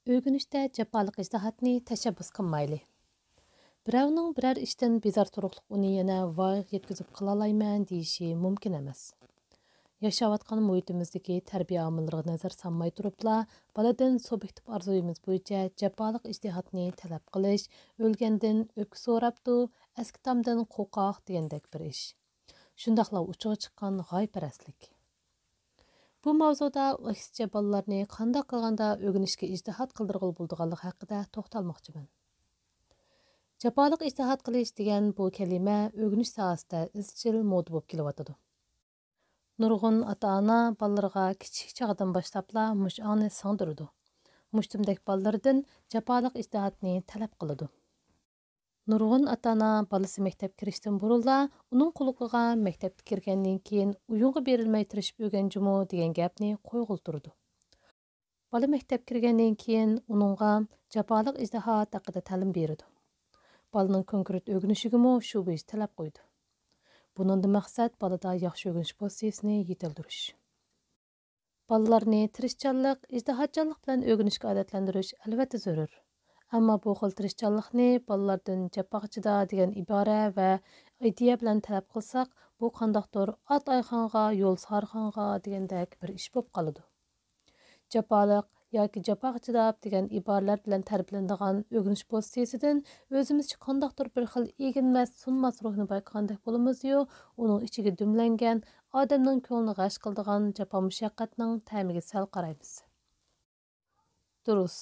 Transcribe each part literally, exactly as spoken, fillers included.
ئۆگىنىشتە جاپالىق ئىجتىھاتنى تەشەببۇس قىلمايلى. بىراۋنىڭ بىرەر ئىشتىن بىزار تۇرۇقلۇق ئۇنى يەنە ۋايىغا يەتكۈزۈپ قىلالايمەن دېيىشى مۇمكىن ئەمەس. ياشاۋاتقان مۇھىتىمىزدىكى تەربىيە ئامىللىرىغا نەزەر سالماي تۇرۇپلا، بالىدىن سۇبيېكتىپ ئارزۇيىمىز بويىچە جاپالىق ئىجتىھاتنى تەلەپ قىلىش، ئۆلگەندىن ئۆپكە سوراپتۇ، ئەسكى تامدىن قورقاق دېگەندەك بىر ئىش. شۇنداقلا ئۇچىغا چىققان غايىپەرەسلىك. بۇ ماۋزۇدا ئەكسىچە بالىلارنى قانداق قىلغاندا ئۆگىنىشكە ئىجتىھات قىلدۇرغىلى بولىدىغانلىقى ھەققىدە توختالماقچىمەن. جاپالىق ئىجتىھات قىلىش دېگەن بۇ كەلىمە ئۆگىنىش ساھەسىدە ئىزچىل مودا بولۇپ كېلىۋاتىدۇ. نۇرغۇن ئاتا-ئانا بالىلىرىغا كىچىك چاغدىن باشلاپلا مۇشۇ ئاڭنى سىڭدۈرىدۇ. مۇشتۇمدەك بالىلىرىدىن جاپالىق ئىجتىھاتنى تەلەپ قىلىدۇ. نۇرغۇن ئاتا-ئانا بالىسى مەكتەپكە كىرىشتىن بۇرۇنلا ئۇنىڭ قۇلىقىغا «مەكتەپكە كىرگەندىن كېيىن ئويۇنغا بېرىلمەي تىرىشىپ ئۆگەن جۇمۇ» دېگەن گەپنى قويغىلى تۇرىدۇ. بالا مەكتەپكە كىرگەندىن كېيىن ئۇنىڭغا جاپالىق ئىجتىھات ھەققىدە تەلىم بېرىدۇ. بالىنىڭ كونكرېت ئۆگىنىشىگىمۇ شۇ بويىچە تەلەپ قويىدۇ. بۇنىڭدىن مەقسەت بالىدا ياخشى ئۆگىنىش پوزىتسىيىسىنى يېتىلدۈرۈش. بالىلارنى تىرىشچانلىق، ئىجتىھاتچانلىق بىلەن ئۆگىنىشكە ئادەتلەندۈرۈش ئەلۋەتتە زۆرۈر. ئەمما بۇ خىل تىرىشچانلىقنى بالىلاردىن «جاپاغا چىدا» دېگەن ئىبارە ۋە ئىدىيە بىلەن تەلەپ قىلساق، بۇ قانداقتۇر «ئات ئايخانغا، يول سارخانغا» دېگەندەك بىر ئىش بولۇپ قالىدۇ. جاپالىق ياكى «جاپاغا چىداپ» دېگەن ئىبارىلەر بىلەن تەرىپلىنىدىغان ئۆگىنىش پوزىتسىيىسىدىن ئۆزىمىزچە قانداقتۇر بىر خىل ئېگىنمەس، سۇنماس روھنى بايقىغاندەك بولىمىزيۇ، ئۇنىڭ ئىچىگە دۈملەنگەن، ئادەمنىڭ كۆڭلىنى غەش قىلىدىغان جاپا مۇشەققەتنىڭ تەمىگە سەل قارايمىز. دۇرۇس.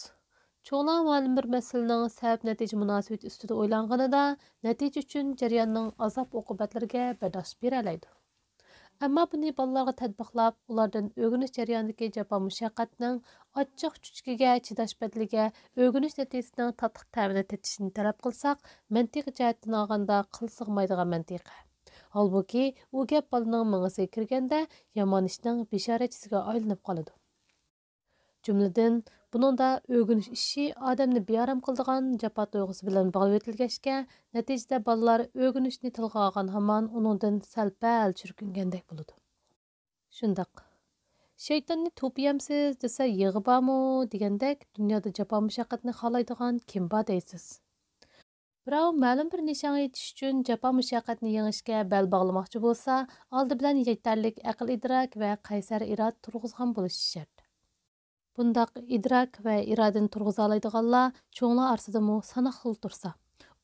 چوڭلار مەلۇم بىر مەسىلىنىڭ سەۋەب نەتىجە مۇناسىۋىتى ئۈستىدە ئويلانغىنىدا، نەتىجە ئۈچۈن جەرياننىڭ ئازاب ئوقۇبەتلىرىگە بەرداشلىق بېرەلەيدۇ. ئەمما بۇنى بالىلارغا تەتبىقلاپ، ئۇلاردىن ئۆگىنىش جەريانىدىكى جاپا مۇشەققەتنىڭ ئاچچىق چۈچۈكىگە چىداش بەدىلىگە ئۆگىنىش نەتىجىسىنىڭ تاتلىق تەمىنى تېتىشىنى تەلەپ قىلساق، مەنتىقىي جەھەتتىن ئالغاندا قىل سىغمايدىغان مەنتىقە. ھالبۇكى، ئۇ گەپ بالىنىڭ مېڭىسىگە كىرگەندە يامان ئىشنىڭ بېشارەتچىسىگە ئايلىنىپ قالىدۇ. جۈملىدىن، بۇنىڭدا ئۆگىنىش ئىشى ئادەمنى بىئارام قىلىدىغان جاپا تۇيغۇسى بىلەن باغلىۋېتىلگەچكە، نەتىجىدە بالىلار ئۆگىنىشنى تىلغا ئالغان ھامان ئۇنىڭدىن سەل-پەل چۈركۈنگەندەك بولىدۇ. شۇنداق. «شەيتاننى توپىيامسىز دېسە يېغى بارمۇ؟» دېگەندەك، دۇنيادا جاپا مۇشەققەتنى خالايدىغان كىم بار دەيسىز؟ بىراۋ مەلۇم بىر نىشانغا يېتىش ئۈچۈن جاپا مۇشەققەتنى يېڭىشكە بەل باغلىماقچى بولسا، ئالدى بىلەن يېتەرلىك ئەقىل ئىدراك ۋە قەيسەر ئىرادە تۇرغۇزغان بولۇشى شەرت. بۇنداق ئىدراك ۋە ئىرادىنى تۇرغۇزالايدىغانلار چوڭلار ئارىسىدىمۇ ساناقلىلا تۇرسا،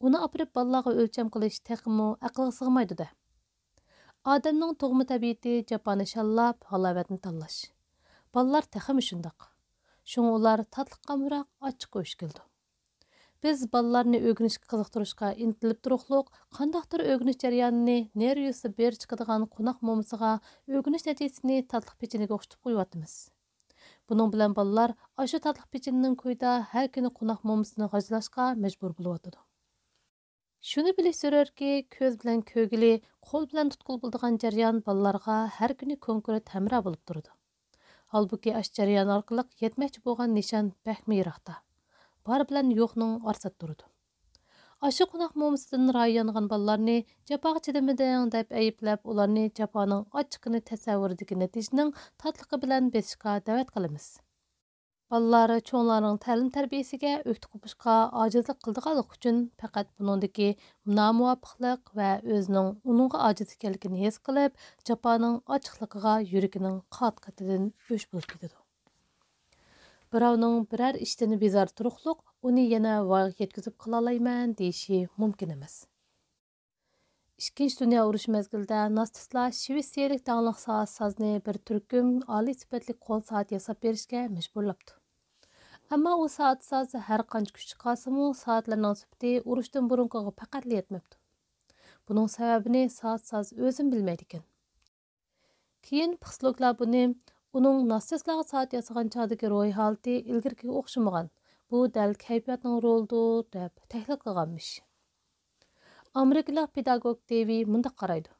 ئۇنى ئاپىرىپ بالىلارغا ئۆلچەم قىلىش تېخىمۇ ئەقىلگە سىغمايدۇ-دە. ئادەمنىڭ تۇغما تەبىئىتى جاپانى شاللاپ، ھالاۋەتنى تاللاش. بالىلار تېخىمۇ شۇنداق. شۇڭا ئۇلار تاتلىققا ئامراق، ئاچچىققا ئۆچ كېلىدۇ. بىز بالىلارنى ئۆگىنىشكە قىزىقتۇرۇشقا ئىنتىلىپ تۇرۇقلۇق، قانداقتۇر ئۆگىنىش جەريانىنى نېرۋىسى بىر چىقىدىغان قوناق مومىسىغا ئۆگىنىش نەتىجىسىنى تاتلىق پېچىنىگە ئوخشىتىپ قويۇۋاتىمىز. بۇنىڭ بىلەن بالىلار ئاشۇ تاتلىق پېچىنىنىڭ كويىدا ھەر كۈنى قوناق مومىسىنى غاجىلاشقا مەجبۇر بولۇۋاتىدۇ. شۇنى بىلىش زۆرۈركى، كۆز بىلەن كۆرگىلى، قول بىلەن تۇتقىلى بولىدىغان جەريان بالىلارغا ھەر كۈنى كونكرېت ھەمراھ بولۇپ تۇرىدۇ. ھالبۇكى، ئاشۇ جەريان ئارقىلىق يەتمەكچى بولغان نىشان بەكمۇ يىراقتا. بار بىلەن يوقنىڭ ئارىسىدا تۇرىدۇ. ئاشۇ قوناق مومىسىدىن رايى يانغان بالىلارنى «جاپاغا چىدىمىدىڭ» دەپ ئەيىبلەپ، ئۇلارنى جاپانىڭ ئاچچىقىنى تەسەۋۋۇرىدىكى نەتىجىنىڭ تاتلىقى بىلەن بېسىشقا دەۋەت قىلىمىز. بالىلار چوڭلارنىڭ تەلىم-تەربىيەسىگە ئۆكتە قوپۇشقا ئاجىزلىق قىلىدىغانلىقى ئۈچۈن، پەقەت بۇنىڭدىكى نامۇۋاپىقلىق ۋە ئۆزىنىڭ ئۇنىڭغا ئاجىز ئىكەنلىكىنى ھېس قىلىپ، جاپانىڭ ئاچچىقلىقىغا يۈرىكىنىڭ قات-قېتىدىن ئۆچ بولۇپ كېتىدۇ. بىراۋنىڭ بىرەر ئىشتىن بىزار تۇرۇقلۇق، ئۇنى يەنە ۋايغا يەتكۈزۈپ قىلالايمەن دېيىشى مۇمكىن ئەمەس. ئىككىنچى دۇنيا ئۇرۇشى مەزگىلىدە ناتسىستلار شىۋېتسىيەلىك داڭلىق سائەتسازنى بىر تۈركۈم ئالىي سۈپەتلىك قول سائەت ياساپ بېرىشكە مەجبۇرلاپتۇ. ئەمما ئۇ سائەتساز ھەر قانچە كۈچ چىقارسىمۇ، سائەتلىرىنىڭ سۈپىتى ئۇرۇشتىن بۇرۇنقىغا پەقەتلا يەتمەپتۇ. بۇنىڭ سەۋەبىنى سائەتساز ئۆزىمۇ بىلمەيدىكەن. كېيىن پسىخولوگلار بۇنى ئۇنىڭ ناتسىستلارغا سائەت ياسىغان چاغدىكى روھىي ھالىتى ئىلگىرىكىگە ئوخشىمىغان، بۇ دەل كەيپىياتنىڭ رولىدۇر، دەپ تەھلىل قىلغانمىش. ئامېرىكىلىق پېداگوگ دېۋى مۇنداق قارايدۇ: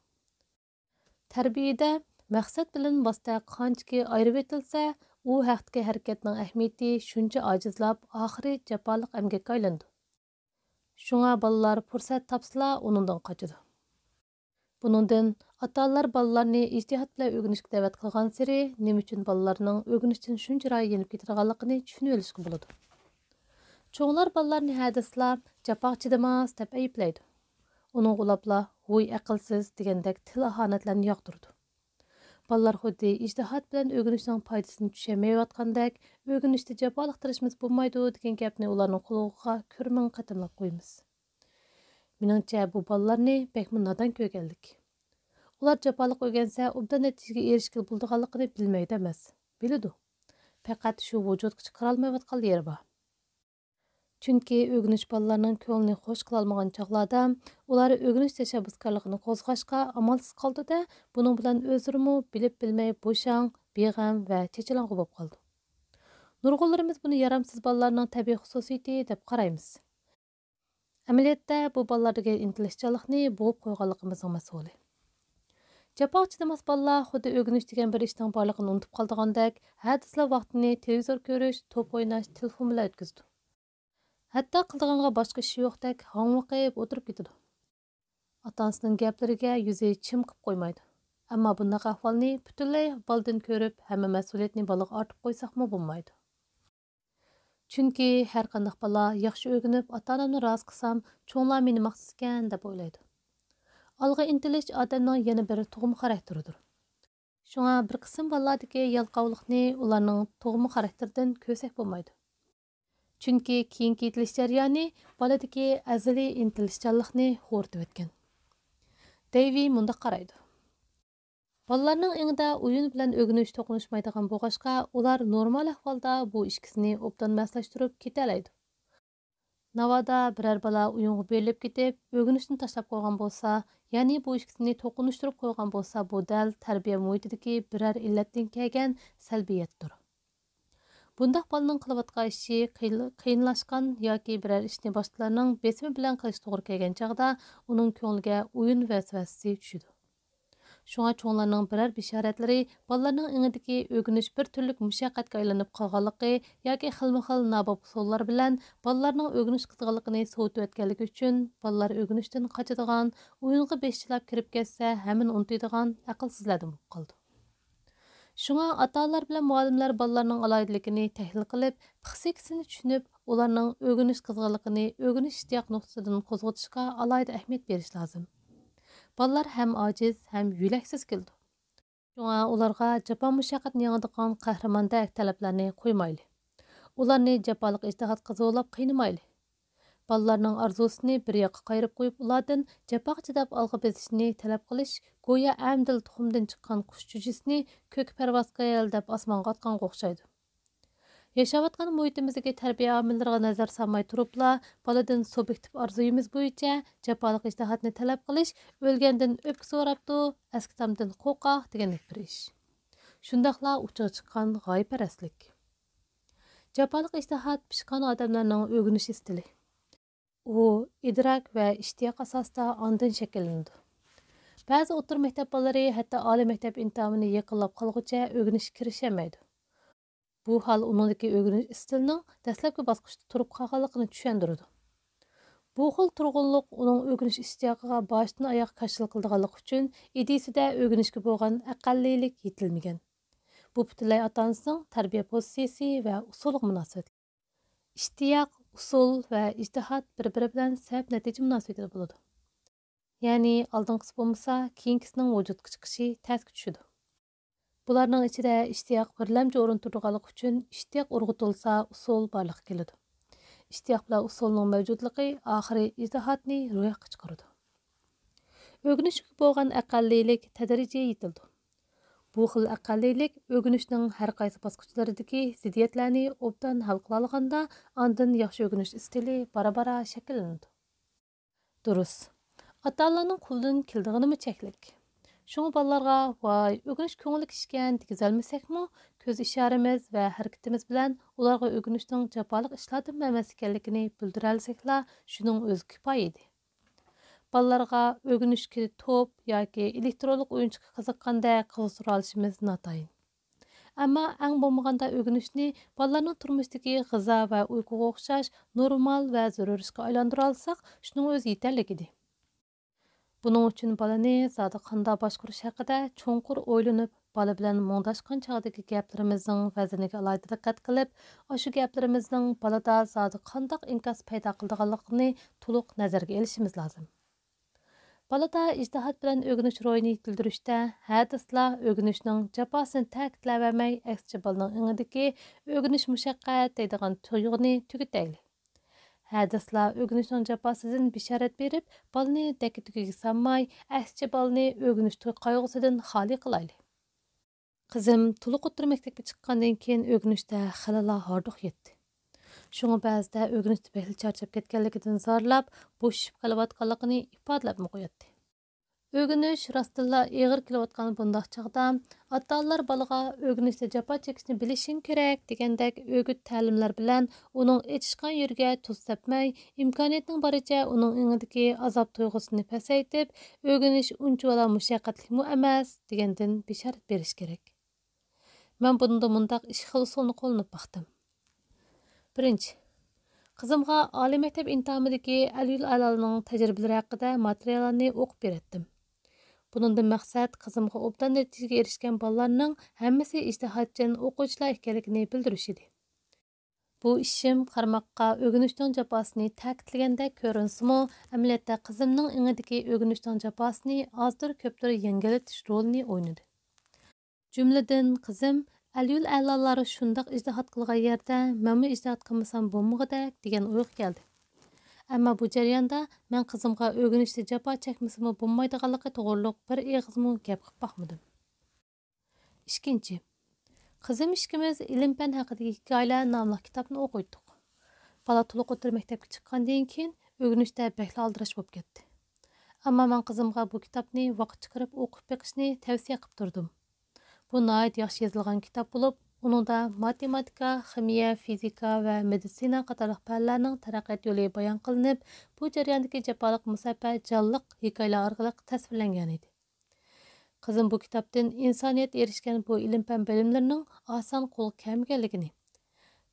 تەربىيەدە مەقسەت بىلەن ۋاسىتە قانچىكى ئايرىۋېتىلسە، ئۇ ھەقتىكى ھەرىكەتنىڭ ئەھمىيىتى شۇنچە ئاجىزلاپ، ئاخىرى جاپالىق ئەمگەككە ئايلىنىدۇ. شۇڭا بالىلار پۇرسەت تاپسىلا، ئۇنىڭدىن قاچىدۇ. بۇنىڭدىن ئاتا-ئانىلار بالىلارنى ئىجتىھات بىلەن ئۆگىنىشكە دەۋەت قىلغانسېرى، نېمە ئۈچۈن بالىلارنىڭ ئۆگىنىشتىن شۇنچە رايى يېنىپ كېتىدىغانلىقىنى چۈشىنىۋېلىشقا بولىدۇ. چوڭلار بالىلارنى ھە دېسىلا، «جاپاغا چىدىماس» دەپ ئەيىبلەيدۇ. ئۇنىڭغا ئۇلاپلا «ھوي ئەقىلسىز» دېگەندەك تىل ئاھانەتلەرنى ياغدۇرىدۇ. بالىلار خۇددى ئىجتىھات بىلەن ئۆگىنىشنىڭ پايدىسىنى چۈشەنمەيۋاتقاندەك، «ئۆگىنىشتە جاپالىق تىرىشمىسا بولمايدۇ» دېگەن گەپنى ئۇلارنىڭ قۇلىقىغا كۆرمىڭ قېتىملاپ قويىمىز. مېنىڭچە، بۇ بالىلارنى بەكمۇ نادان كۆرگەنلىك. ئۇلار جاپالىق ئۆگەنسە، ئوبدان نەتىجىگە ئېرىشكىلى بولىدىغانلىقىنى بىلمەيدۇ ئەمەس، بىلىدۇ. پەقەت شۇ ۋۇجۇدقىچە كىرالمايۋاتقان يېرى بار. چۈنكى ئۆگىنىش بالىلارنىڭ كۆڭلىنى خوش قىلالمىغان چاغلاردا، ئۇلار ئۆگىنىش تەشەببۇسكارلىقىنى قوزغاشقا ئامالسىز قالىدۇ-دە، بۇنىڭ بىلەن ئۆزلىرىمۇ بىلىپ بىلمەي بوشاڭ، بىغەم ۋە چېچىلاڭغۇ بولۇپ قالىدۇ. نۇرغۇنلىرىمىز بۇنى يارامسىز بالىلارنىڭ تەبىئىي خۇسۇسىيىتى دەپ قارايمىز. ئەمەلىيەتتە، بۇ بالىلاردىكى ئىنتىلىشچانلىقنى بوغۇپ قويغانلىقىمىزنىڭ مەسئۇلى. جاپاغا چىدىماس بالىلار خۇددى ئۆگىنىش دېگەن بىر ئىشنىڭ بارلىقىنى ئۇنتۇپ قالىدىغاندەك، ھە دېسىلا ۋاقتىنى تېلېۋىزور كۆرۈش، توپ ئويناش، تېلېفون بىلەن ئۆتكۈزىدۇ. ھەتتا قىلىدىغانغا باشقا ئىشى يوقتەك ھاڭۋېقىپ ئولتۇرۇپ كېتىدۇ. ئاتا-ئانىسىنىڭ گەپلىرىگە يۈزى چىمقىپ قويمايدۇ. ئەمما بۇنداق ئەھۋالنى پۈتۈنلەي بالىدىن كۆرۈپ، ھەممە مەسئۇلىيەتنى بالىغا ئارتىپ قويساقمۇ بولمايدۇ. چۈنكى ھەرقانداق بالا ياخشى ئۆگىنىپ، ئاتا-ئانامنى رازى قىلسام، چوڭلار مېنى ماختىسىكەن دەپ ئويلايدۇ. ئالغا ئىنتىلىش ئادەمنىڭ يەنە بىر تۇغما خاراكتېرىدۇر. شۇڭا بىر قىسىم بالىلاردىكى يالقاۋلىقنى ئۇلارنىڭ تۇغما خاراكتېرىدىن كۆرسەك بولمايدۇ. چۈنكى كېيىنكى يېتىلىش جەريانى بالىدىكى ئەزەلىي ئىنتىلىشچانلىقنى خورىتىۋەتكەن. دەيۋى مۇنداق قارايدۇ. بالىلارنىڭ ئېڭىدا ئويۇن بىلەن ئۆگىنىش توقۇنۇشمايدىغان بولغاچقا، ئۇلار نورمال ئەھۋالدا بۇ ئىككىسىنى ئوبدان ماسلاشتۇرۇپ كېتەلەيدۇ. ناۋادا بىرەر بالا ئويۇنغا بېرىلىپ كېتىپ، ئۆگىنىشنى تاشلاپ قويغان بولسا، يەنى بۇ ئىككىسىنى توقۇنۇشتۇرۇپ قويغان بولسا، بۇ دەل تەربىيە مۇھىتىدىكى بىرەر ئىللەتتىن كەلگەن سەلبىيەتتۇر. بۇنداق بالىنىڭ قىلىۋاتقان ئىشى قىيىن-، قىيىنلاشقان ياكى بىرەر ئىشنى باشقىلارنىڭ بېسىمى بىلەن قىلىش توغرا كەلگەن چاغدا، ئۇنىڭ كۆڭلىگە ئويۇن ۋەسۋەسىسى چۈشىدۇ. شۇڭا چوڭلارنىڭ بىرەر بېشارەتلىرى بالىلارنىڭ ئېڭىدىكى ئۆگىنىش بىر تۈرلۈك مۇشەققەتكە ئايلىنىپ قالغانلىقى ياكى خىلمۇخىل ناباب ئۇسۇللار بىلەن بالىلارنىڭ ئۆگىنىش قىزغىنلىقىنى سوۋۇتۇۋەتكەنلىكى ئۈچۈن، بالىلار ئۆگىنىشتىن قاچىدىغان، ئويۇنغا بېشى چىلاپ كىرىپ كەتسە، ھەممىنى ئۇنتۇيدىغان ئەقىلسىزلەردىن بولۇپ قالىدۇ. شۇڭا ئاتا-ئانىلار بىلەن مۇئەللىملەر بالىلارنىڭ ئالاھىدىلىكىنى تەھلىل قىلىپ، پىسخىكىسىنى چۈشىنىپ، ئۇلارنىڭ ئۆگىنىش قىزغىنلىقىنى ئۆگىنىش ئىشتىياقى نۇقتىسىدىن قوزغىتىشقا ئالاھىدە ئەھمىيەت بېرىش لازىم. بالىلار ھەم ئاجىز، ھەم يۆلەكسىز كېلىدۇ. شۇڭا ئۇلارغا جاپا-مۇشەققەتنى يېڭىدىغان قەھرىماندەك تەلەپلەرنى قويمايلى. ئۇلارنى جاپالىق ئىجتىھاتقا زورلاپ قىينىمايلى. بالىلارنىڭ ئارزۇسىنى بىر ياققا قايرىپ قويۇپ، ئۇلاردىن جاپاغا چىداپ ئالغا بېسىشنى تەلەپ قىلىش گويا ئەمدىلا تۇخۇمدىن چىققان قۇش چۈجىسىنى كۆككە پەرۋاز قىل دەپ ئاسمانغا ئاتقانغا ئوخشايدۇ. ياشاۋاتقان مۇھىتىمىزدىكى تەربىيە ئامىللىرىغا نەزەر سالماي تۇرۇپلا، بالىدىن سۇبيېكتىپ ئارزۇيىمىز بويىچە جاپالىق ئىجتىھاتنى تەلەپ قىلىش ئۆلگەندىن ئۆپكە سوراپتۇ، ئەسكى تامدىن قورقاق دېگەندەك بىر ئىش. شۇنداقلا ئۇچىغا چىققان غايىپەرەسلىك. جاپالىق ئىجتىھات پىشقان ئادەملەرنىڭ ئۆگىنىش ئىستىلى. ئۇ ئىدراك ۋە ئىشتىياق ئاساسىدا ئاندىن شەكىللىنىدۇ. بەزى ئوتتۇرا مەكتەپ بالىلىرى ھەتتا ئالىي مەكتەپ ئىمتىھانىنى يېقىنلاپ قالغۇچە ئۆگىنىشكە كىرىشەلمەيدۇ. بۇ ھال ئۇنىڭدىكى ئۆگىنىش ئىستىلىنىڭ دەسلەپكى باسقۇچتا تۇرۇپ قالغانلىقىنى چۈشەندۈرىدۇ. بۇ خىل تۇرغۇنلۇق ئۇنىڭ ئۆگىنىش ئىشتىياقىغا باشتىن ئاياغ كاشىلا قىلىدىغانلىقى ئۈچۈن، ئىدىيىسىدە ئۆگىنىشكە بولغان ئەقەللىيلىك يېتىلمىگەن. بۇ پۈتۈنلەي ئاتا-ئانىسىنىڭ تەربىيە پوزىتسىيىسى ۋە ئۇسۇلىغا مۇناسىۋەتلىك. ئىشتىياق، ئۇسۇل ۋە ئىجتىھات بىر-بىرى بىلەن سەۋەب-نەتىجە مۇناسىۋىتىدە بولىدۇ. يەنى ئالدىنقىسى بولمىسا، كېيىنكىسىنىڭ ۋۇجۇدقا چىقىشى تەسكە چۈشىدۇ. بۇلارنىڭ ئىچىدە ئىشتىياق بىرلەمچى ئورۇن تۇتىدىغانلىقى ئۈچۈن، ئىشتىياق ئۇرغۇتۇلسا، ئۇسۇل بارلىققا كېلىدۇ. ئىشتىياق بىلەن ئۇسۇلنىڭ مەۋجۇتلۇقى ئاخىرى ئىجتىھاتنى روياپقا چىقىرىدۇ. ئۆگىنىشكە بولغان ئەقەللىيلىك تەدرىجىي يېتىلىدۇ. بۇ خىل ئەقەللىيلىك ئۆگىنىشنىڭ ھەر قايسى باسقۇچلىرىدىكى زىددىيەتلەرنى ئوبدان ھەل قىلالىغاندا، ئاندىن ياخشى ئۆگىنىش ئىستىلى بارا-بارا شەكىللىنىدۇ. دۇرۇس. ئاتا-ئانىلارنىڭ قولىدىن كېلىدىغىنىمۇ چەكلىك. شۇڭا بالىلارغا «ۋاي، ئۆگىنىش كۆڭۈللۈك ئىشكەن» دېگۈزەلمىسەكمۇ، كۆز ئىشارىمىز ۋە ھەرىكىتىمىز بىلەن ئۇلارغا ئۆگىنىشنىڭ جاپالىق ئىشلاردىنمۇ ئەمەس ئىكەنلىكىنى بىلدۈرەلىسەكلا، شۇنىڭ ئۆزى كۇپايە ئىدى. بالىلارغا ئۆگىنىشكە توپ ياكى ئېلېكترونلۇق ئويۇنچۇققا قىزىققاندەك قىزىقتۇرالىشىمىز ناتايىن. ئەمما ئەڭ بولمىغاندا ئۆگىنىشنى بالىلارنىڭ تۇرمۇشىدىكى غىزا ۋە ئۇيقۇغا ئوخشاش نورمال ۋە زۆرۈر ئىشقا ئايلاندۇرالىساق، شۇنىڭ ئۆزى يېتەرلىك ئىدى. بۇنىڭ ئۈچۈن بالىنى زادى قانداق باشقۇرۇش ھەققىدە چوڭقۇر ئويلىنىپ، بالا بىلەن مۇڭداشقان چاغدىكى گەپلىرىمىزنىڭ ۋەزنىگە ئالاھىدە دىققەت قىلىپ، ئاشۇ گەپلىرىمىزنىڭ بالىدا زادى قانداق ئىنكاس پەيدا قىلىدىغانلىقىنى تولۇق نەزەرگە ئېلىشىمىز لازىم. بالىدا ئىجتىھات بىلەن ئۆگىنىش روھىنى يېتىلدۈرۈشتە ھە دېسىلا ئۆگىنىشنىڭ جاپاسىنى تەكىتلەۋەرمەي، ئەكسىچە بالىنىڭ ئېڭىدىكى ئۆگىنىش مۇشەققەت دەيدىغان تۇيغۇنى تۈگىتەيلى. ھە دېسىلا ئۆگىنىشنىڭ جاپاسىدىن بېشارەت بېرىپ، بالىنى دەككە-دۈككىگە سالماي، ئەكسىچە بالىنى ئۆگىنىش قايغۇسىدىن خالىي قىلايلى. قىزىم تولۇق ئوتتۇرا مەكتەپكە چىققاندىن كېيىن ئۆگىنىشتە خېلىلا ھاردۇق يەتتى. شۇڭا بەزىدە ئۆگىنىشتە بەكلا چارچاپ كەتكەنلىكىدىن زارلاپ، بوشىشىپ قېلىۋاتقانلىقىنى ئىپادىلەپمۇ قوياتتى. ئۆگىنىش راستتىنلا ئېغىر كېلىۋاتقان بۇنداق چاغدا، ئاتا-ئانىلار بالىغا «ئۆگىنىشتە جاپا چېكىشنى بىلىشىڭ كېرەك» دېگەندەك ئۆگۈت تەلىملەر بىلەن ئۇنىڭ ئېچىشقان يۈرىكىگە تۇز سەپمەي، ئىمكانىيەتنىڭ بارىچە ئۇنىڭ ئېڭىدىكى ئازاب تۇيغۇسىنى پەسەيتىپ، «ئۆگىنىش ئۇنچىۋالا مۇشەققەتلىكمۇ ئەمەس» دېگەندىن بېشارەت بېرىش كېرەك. مەن بۇنىڭدا مۇنداق ئىككى خىل ئۇسۇلنى قوللىنىپ باقتىم. بىرىنچى، قىزىمغا ئالىي مەكتەپ ئىمتىھانىدىكى ئەلىيۇل ئەلالارنىڭ تەجرىبىلىرى ھەققىدە ماتېرىياللارنى ئوقۇپ بېرەتتىم. بۇنىڭدىن مەقسەت قىزىمغا ئوبدان نەتىجىگە ئېرىشكەن بالىلارنىڭ ھەممىسى ئىجتىھاتچان ئوقۇغۇچىلار ئىكەنلىكىنى بىلدۈرۈش ئىدى. بۇ ئىشىم قارىماققا ئۆگىنىشنىڭ جاپاسىنى تەكىتلىگەندەك كۆرۈنسىمۇ، ئەمەلىيەتتە قىزىمنىڭ ئېڭىدىكى ئۆگىنىشنىڭ جاپاسىنى ئازدۇر كۆپتۇر يەڭگىللىتىش رولىنى ئوينىدى. جۈملىدىن قىزىم «ئەلىيۇل ئەلالار شۇنداق ئىجتىھات قىلغان يەردە مەنمۇ ئىجتىھات قىلمىسام بولمىغۇدەك» دېگەن ئويغا كەلدى. ئەمما بۇ جەرياندا مەن قىزىمغا ئۆگىنىشتە جاپا چەكمىسىمۇ بولمايدىغانلىقى توغرۇلۇق بىر ئېغىزمۇ گەپ قىلىپ باقمىدىم. ئىككىنچى، قىزىم ئىككىمىز «ئىلىم-پەن ھەققىدىكى ھېكايىلەر» ناملىق كىتابنى ئوقۇيتتۇق. بالا تولۇق ئوتتۇرا مەكتەپكە چىققاندىن كېيىن ئۆگىنىشتە بەكلا ئالدىراش بولۇپ كەتتى. ئەمما مەن قىزىمغا بۇ كىتابنى ۋاقىت چىقىرىپ ئوقۇپ بېقىشنى تەۋسىيە قىلىپ تۇردۇم. بۇ ناھايىتى ياخشى يېزىلغان كىتاب بولۇپ، ئۇنىڭدا ماتېماتىكا، خىمىيە، فىزىكا ۋە مېدىتسىنا قاتارلىق پەنلەرنىڭ تەرەققىيات يولى بايان قىلىنىپ، بۇ جەرياندىكى جاپالىق مۇساپە جانلىق ھېكايىلەر ئارقىلىق تەسۋىرلەنگەن ئىدى. قىزىم بۇ كىتابتىن ئىنسانىيەت ئېرىشكەن بۇ ئىلىم-پەن بىلىملىرىنىڭ ئاسان قولغا كەلمىگەنلىكىنى،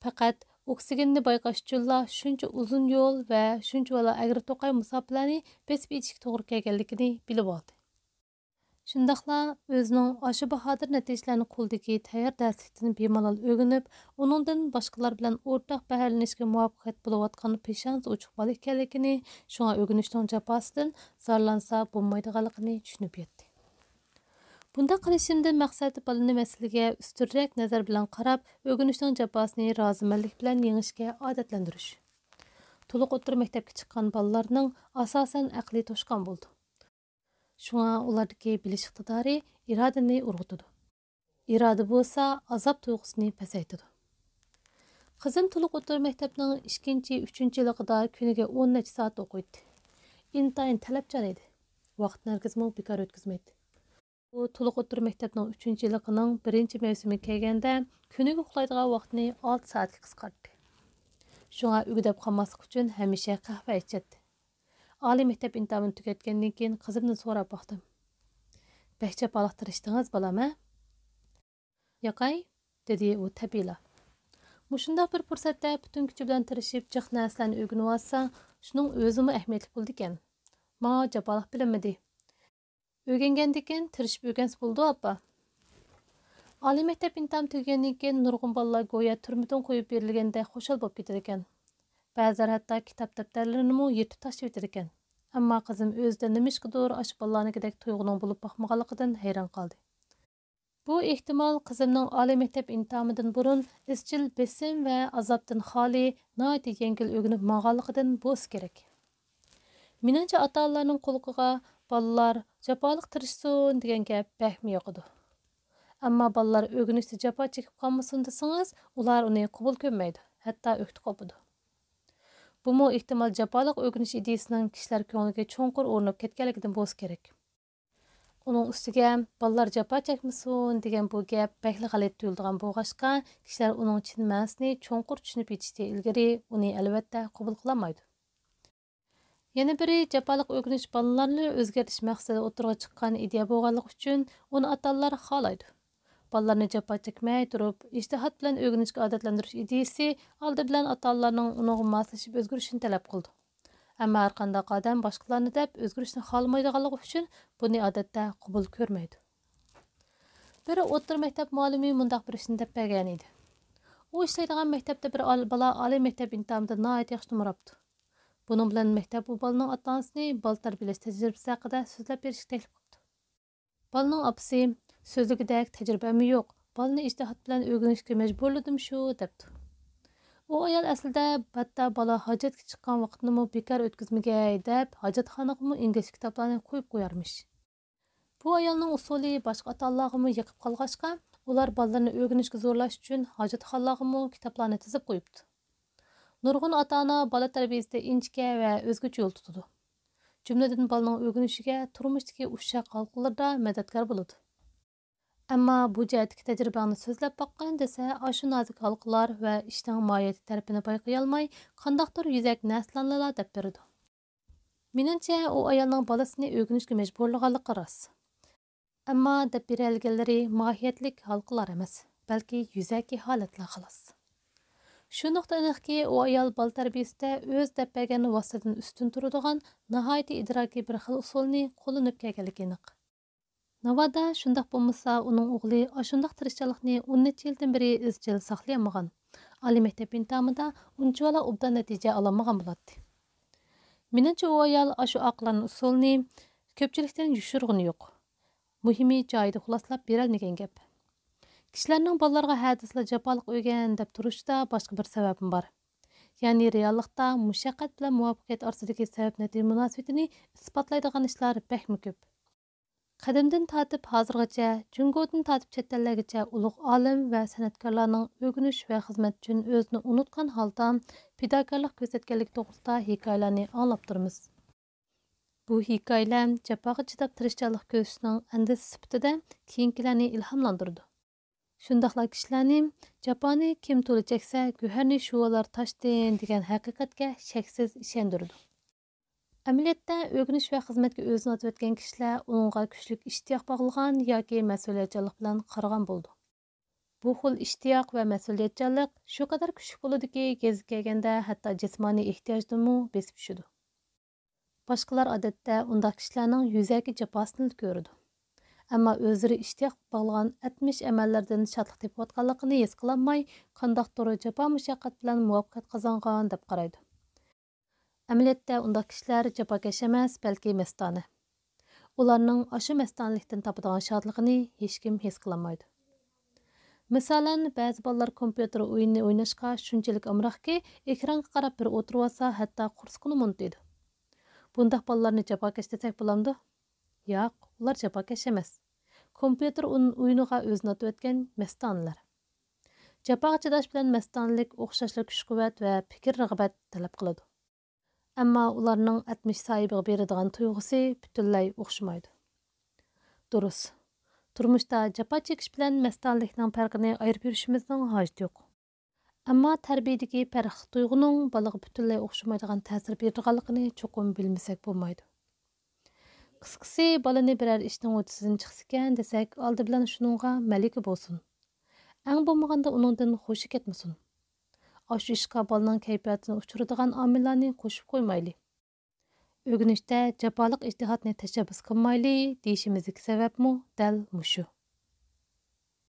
پەقەت ئوكسىگېننى بايقاش ئۈچۈنلا شۇنچە ئۇزۇن يول ۋە شۇنچىۋالا ئەگرى-توقاي مۇساپىلەرنى بېسىپ ئېتىشكە توغرا كەلگەنلىكىنى بىلىۋالدى. شۇنداقلا ئۆزىنىڭ ئاشۇ باھادىر نەتىجىلەرنى قولىدىكى تەييار دەرسلىكتىن بىمالال ئۆگىنىپ، ئۇنىڭدىن باشقىلار بىلەن ئورتاق بەھرىلىنىشكە مۇۋەپپەقىيەت بولۇۋاتقان پېشانىسى ئوچۇق بالا ئىكەنلىكىنى، شۇڭا ئۆگىنىشنىڭ جاپاسىدىن زارلانسا بولمايدىغانلىقىنى چۈشىنىپ يەتتى. بۇنداق قىلىشىمدىن مەقسەت بالىنى مەسىلىگە ئۈستۈنرەك نەزەر بىلەن قاراپ، ئۆگىنىشنىڭ جاپاسىنى رازىمەنلىك بىلەن يېڭىشكە ئادەتلەندۈرۈش. تولۇق ئوتتۇرا مەكتەپكە چىققان بالىلارنىڭ ئاساسەن ئەقلى توشقان بولىدۇ. شۇڭا ئۇلاردىكى بىلىش ئىقتىدارى ئىرادىنى ئۇرغۇتىدۇ. ئىرادە بولسا ئازاب تۇيغۇسىنى پەسەيتىدۇ. قىزىم تولۇق ئوتتۇرا مەكتەپنىڭ ئىككىنچى، ئۈچىنچى يىللىقىدا كۈنىگە ئون نەچچە سائەت ئوقۇيتتى. ئىنتايىن تەلەپچان ئىدى. ۋاقىتنى ھەرگىزمۇ بىكار ئۆتكۈزمەيتتى. ئۇ تولۇق ئوتتۇرا مەكتەپنىڭ ئۈچىنچى يىللىقىنىڭ بىرىنچى مەۋسۇمى كەلگەندە كۈنىگە ئۇخلايدىغان ۋاقتىنى ئالتە سائەتكە قىسقارتتى. شۇڭا ئۈگدەپ قالماسلىق ئۈچۈن ھەمىشە قەھۋە ئىچەتتى. ئالىي مەكتەپ ئىمتىھانىنى تۈگەتكەندىن كېيىن قىزىمدىن سوراپ باقتىم. «بەك جاپالىق تىرىشتىڭىز، بالام، ھە؟» «ياقەي»، دېدى ئۇ تەبىئىيلا. «مۇشۇنداق بىر پۇرسەتتە پۈتۈن كۈچى بىلەن تىرىشىپ جىق نەرسىلەرنى ئۆگىنىۋالسا، شۇنىڭ ئۆزىمۇ ئەھمىيەتلىك بولىدىكەن. ماڭا جاپالىق بىلىنمىدى. ئۆگەنگەندىكىن تىرىشىپ ئۆگەنسە بولىدۇ، ئاپا.» ئالىي مەكتەپ ئىمتىھانى تۈگىگەندىن كېيىن نۇرغۇن بالىلار گويا تۈرمىدىن قويۇپ بېرىلگەندەك خۇشال بولۇپ كېتىدىكەن. بەزىلەر ھەتتا كىتاب دەپتەرلىرىنىمۇ يىرتىپ تاشلىۋېتىدىكەن. ئەمما قىزىم ئۆزىدە نېمىشقىدۇر ئاشۇ بالىلارنىڭكىدەك تۇيغۇنىڭ بولۇپ باقمىغانلىقىدىن ھەيران قالدى. بۇ ئېھتىمال قىزىمنىڭ ئالىي مەكتەپ ئىمتىھانىدىن بۇرۇن ئىزچىل بېسىم ۋە ئازابتىن خالىي، ناھايىتى يەڭگىل ئۆگىنىپ ماڭغانلىقىدىن بولسا كېرەك. مېنىڭچە، ئاتا-ئانىلارنىڭ قۇلىقىغا «بالىلار جاپالىق تىرىشسۇن» دېگەن گەپ بەكمۇ ياقىدۇ. ئەمما بالىلار ئۆگىنىشتە جاپا چېكىپ قالمىسۇن دېسىڭىز، ئۇلار ئۇنى قوبۇل كۆرمەيدۇ، ھەتتا ئۆكتە قوپىدۇ. بۇمۇ ئېھتىمال جاپالىق ئۆگىنىش ئىدىيىسىنىڭ كىشىلەر كۆڭلىگە چوڭقۇر ئورناپ كەتكەنلىكىدىن بولسا كېرەك. ئۇنىڭ ئۈستىگە «بالىلار جاپا چەكمىسۇن» دېگەن بۇ گەپ بەكلا غەلىتە تۇيۇلىدىغان بولغاچقا، كىشىلەر ئۇنىڭ چىن مەنىسىنى چوڭقۇر چۈشىنىپ يېتىشتىن ئىلگىرى ئۇنى ئەلۋەتتە قوبۇل قىلالمايدۇ. يەنە بىرى، جاپالىق ئۆگىنىش بالىلارنى ئۆزگەرتىش مەقسىتىدە ئوتتۇرىغا چىققان ئىدىيە بولغانلىقى ئۈچۈن، ئۇنى ئاتا-ئانىلار خالايدۇ. بالىلارنى جاپا چەكمەي تۇرۇپ، ئىجتىھات بىلەن ئۆگىنىشكە ئادەتلەندۈرۈش ئىدىيىسى ئالدى بىلەن ئاتا-ئانىلارنىڭ ئۇنىڭغا ماسلىشىپ ئۆزگىرىشىنى تەلەپ قىلىدۇ. ئەمما ھەرقانداق ئادەم باشقىلارنى دەپ ئۆزگىرىشنى خالىمايدىغانلىقى ئۈچۈن بۇنى ئادەتتە قوبۇل كۆرمەيدۇ. بىر ئوتتۇرا مەكتەپ مۇئەللىمى مۇنداق بىر ئىشنى دەپ بەرگەنىدى. ئۇ ئىشلەيدىغان مەكتەپتە بىر ئال-، بالا ئالىي مەكتەپ ئىمتىھانىدا ناھايىتى ياخشى نومۇر ئاپتۇ. بۇنىڭ بىلەن مەكتەپ ئۇ بالىنىڭ ئاتا-ئانىسىنى بالا تەربىيەلەش تەجرىبىسى ھەققىدە سۆزلەپ بېرىشكە تەكلىپ قىپتۇ. بالىنىڭ ئاپىسى، «سۆزلىگۈدەك تەجرىبەممۇ يوق، بالىنى ئىجتىھات بىلەن ئۆگىنىشكە مەجبۇرلىدىم شۇ» دەپتۇ. ئۇ ئايال ئەسلىدە، «ھەتتا بالا ھاجەتكە چىققان ۋاقىتنىمۇ بىكار ئۆتكۈزمىگەي» دەپ، ھاجەتخانىغىمۇ ئىنگلىزچە كىتابلارنى قويۇپ قويارمىش. بۇ ئايالنىڭ ئۇسۇلى باشقا ئاتا-ئانىلارغىمۇ يېقىپ قالغاچقا، ئۇلار بالىلىرىنى ئۆگىنىشكە زورلاش ئۈچۈن ھاجەتخانىلارغىمۇ كىتابلارنى تىزىپ قويۇپتۇ. نۇرغۇن ئاتا-ئانا بالا تەربىيىسىدە ئىنچىكە ۋە ئۆزگىچە يول تۇتىدۇ. جۈملىدىن بالىنىڭ ئۆگىنىشىگە تۇرمۇشتىكى ئۇششاق ھالقىلىرىدا مەدەتكار بولىدۇ. ئەمما بۇ جەھەتتىكى تەجرىبەڭنى سۆزلەپ باققىن دېسە، ئاشۇ نازۇك ھالقىلار ۋە ئىشنىڭ ماھىيەتلىك تەرىپىنى بايقىيالماي، قانداقتۇر يۈزەكى نەرسىلەرنىلا دەپ بېرىدۇ. مېنىڭچە، ئۇ ئايالنىڭ بالىسىنى ئۆگىنىشكە مەجبۇرلىغانلىقى راست. ئەمما دەپ بېرەلىگەنلىرى ماھىيەتلىك ھالقىلار ئەمەس، بەلكى يۈزەكى ھالەتلەر خالاس. شۇ نۇقتا ئېنىقكى، ئۇ ئايال بالا تەربىيىسىدە ئۆزى دەپ بەرگەن ۋاسىتىدىن ئۈستۈن تۇرىدىغان ناھايىتى ئىدراكىي بىر خىل ئۇسۇلنى قوللىنىپ كەلگەنلىكى ئېنىق. ناۋادا شۇنداق بولمىسا، ئۇنىڭ ئوغلى ئاشۇنداق تىرىشچانلىقنى ئون نەچچە يىلدىن بېرى ئىزچىل ساقلىيالمىغان، ئالىي مەكتەپ ئىمتىھانىدا ئۇنچىۋالا ئوبدان نەتىجە ئالالمىغان بولاتتى. مېنىڭچە، ئۇ ئايال ئاشۇ ئاقىلانە ئۇسۇلنى كۆپچىلىكتىن يوشۇرغىنى يوق. مۇھىمى، جايىدا خۇلاسىلاپ بېرەلمىگەن گەپ. كىشىلەرنىڭ بالىلارغا ھە دېسىلا جاپالىق ئۆگەن دەپ تۇرۇشىدا باشقا بىر سەۋەبمۇ بار. يەنى رېئاللىقتا مۇشەققەت بىلەن مۇۋەپپەقىيەت ئارىسىدىكى سەۋەب-نەتىجە مۇناسىۋىتىنى ئىسپاتلايدىغان ئىشلار بەكمۇ كۆپ. قەدىمدىن تارتىپ ھازىرغىچە، جۇڭگودىن تارتىپ چەت ئەللەرگىچە ئۇلۇغ ئالىم ۋە سەنئەتكارلارنىڭ ئۆگىنىش ۋە خىزمەت ئۈچۈن ئۆزىنى ئۇنتقان ھالدا پىداكارلىق كۆرسەتكەنلىكى توغرىسىدا ھېكايىلەرنى ئاڭلاپ تۇرىمىز. بۇ ھېكايىلەر جاپاغا چىداپ تىرىشچانلىق كۆرسىتىشنىڭ ئەندىزىسى سۈپىتىدە كېيىنكىلەرنى ئىلھاملاندۇرىدۇ. شۇنداقلا كىشىلەرنى «جاپانى كىم تولا چەكسە، گۆھەرنى شۇۋالار تاشتىن» دېگەن ھەقىقەتكە شەكسىز ئىشەندۈرىدۇ. ئەمەلىيەتتە، ئۆگىنىش ۋە خىزمەتكە ئۆزىنى ئاتىۋەتكەن كىشىلەر ئۇنىڭغا كۈچلۈك ئىشتىياق باغلىغان ياكى مەسئۇلىيەتچانلىق بىلەن قارىغان بولىدۇ. بۇ خىل ئىشتىياق ۋە مەسئۇلىيەتچانلىق شۇ قەدەر كۈچلۈك بولىدۇكى، گېزىت كەلگەندە ھەتتا جىسمانىي ئېھتىياجدىنمۇ بېسىپ چۈشىدۇ. باشقىلار ئادەتتە ئۇنداق كىشىلەرنىڭ يۈزەكى جاپاسىنىلا كۆرىدۇ. ئەمما ئۆزلىرى ئىشتىياق باغلىغان ئەتمىش ئەمەللىرىدىن شادلىق تېپىۋاتقانلىقىنى ھېس قىلالماي، قانداقتۇر جاپا-مۇشەققەت بىلەن مۇۋەپپەقىيەت قازانغان دەپ قارايدۇ. ئەمەلىيەتتە ئۇنداق كىشىلەر جاپاكەش ئەمەس، بەلكى مەستانە. ئۇلارنىڭ ئاشۇ مەستانىلىكتىن تاپىدىغان شادلىقىنى ھېچكىم ھېس قىلالمايدۇ. مىسالەن، بەزى بالىلار كومپيۇتېر ئويۇنى ئويناشقا شۇنچىلىك ئامراقكى، ئېكرانغا قاراپ بىر ئولتۇرۇۋالسا، ھەتتا قورسىقىنىمۇ ئۇنتۇيدۇ. بۇنداق بالىلارنى جاپاكەش دېسەك بولامدۇ؟ ياق، ئۇلار جاپاكەش ئەمەس. كومپيۇتېر ئون-، ئويۇنىغا ئۆزىنى ئاتىۋەتكەن مەستانىلەر. جاپاغا چىداش بىلەن مەستانىلىك ئوخشاشلا كۈچ-قۇۋۋەت ۋە پىكىر-رىغبەت تەلەپ قىلىدۇ. ئەمما ئۇلارنىڭ ئەتمىش ساھىبىغا بېرىدىغان تۇيغۇسى پۈتۈنلەي ئوخشىمايدۇ. دۇرۇس، تۇرمۇشتا جاپا چېكىش بىلەن مەستانىلىكنىڭ پەرقىنى ئايرىپ يۈرۈشىمىزنىڭ ھاجىتى يوق. ئەمما تەربىيەدىكى پەرقلىق تۇيغۇنىڭ بالىغا پۈتۈنلەي ئوخشىمايدىغان تەسىر بېرىدىغانلىقىنى چوقۇم بىلمىسەك بولمايدۇ. قىسقىسى، بالىنى بىرەر ئىشنىڭ ھوجىسىدىن چىقسىكەن دېسەك، ئالدى بىلەن شۇنىڭغا مەلىكە بولسۇن. ئەڭ بولمىغاندا ئۇنىڭدىن خۇشى كەتمىسۇن. ئاشۇ ئىشقا بالىنىڭ كەيپىياتىنى ئۇچۇرىدىغان ئامىللارنى قوشۇپ قويمايلى. ئۆگىنىشتە جاپالىق ئىجتىھاتنى تەشەببۇس قىلمايلى دېيىشىمىزدىكى سەۋەبمۇ دەل مۇشۇ.